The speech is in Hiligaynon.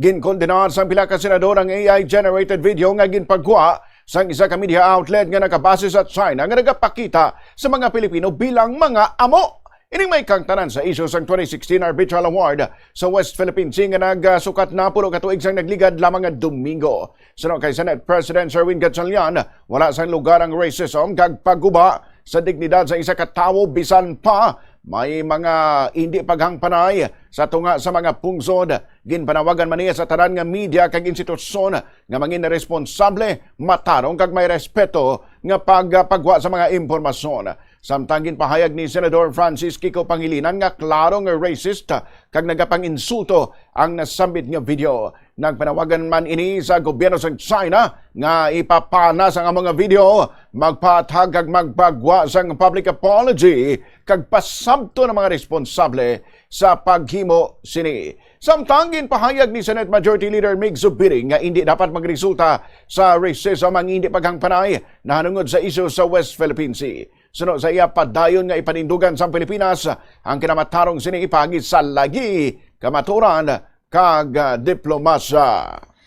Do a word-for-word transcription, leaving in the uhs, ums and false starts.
Ginkondenar sang pila ka senador ang A I-generated video nga ginpagwa sang isa ka media outlet nga nakabase sa China nga nagapakita sa mga Pilipino bilang mga amo. Ini may kaangtanan sa isyu sang twenty sixteen Arbitral Award sa West Philippine Sea nga nagsukat na pulo ka tuig sang nagligad lamang nga Domingo. Suno kay Senate President Sherwin Gatchalian, wala sang lugar ang racism kag pagguba sa dignidad sa isa ka tawo, bisan pa may mga indi paghangpanay sa tunga sa mga pungsod. Ginpanawagan man niya sa tanan nga media kag institusyon nga mangin responsable, matarong kag may respeto nga pagpagwa sa mga impormasyon. Samtang ginpahayag ni Senador Francis Kiko Pangilinan nga klaro nga racist kag nagapang-insulto ang nasambit nga video. Nagpanawagan man ini sa gobyerno sa China nga ipapanas ang amo nga video, magpahatag kag magpagwa sang public apology kag pasabton ang mga responsable sa paghimo sini. Samtang ginpahayag ni Senate Majority Leader Mig Zubiri nga indi dapat magresulta sa racism ang indi paghangpanay nahanungod sa isyu sa West Philippine Sea. Suno sa iya, padayon nga ipanindugan sang Pilipinas ang kinamatarong sini ipaagi sa lagi, kamaturan, kag, ah, diplomasya.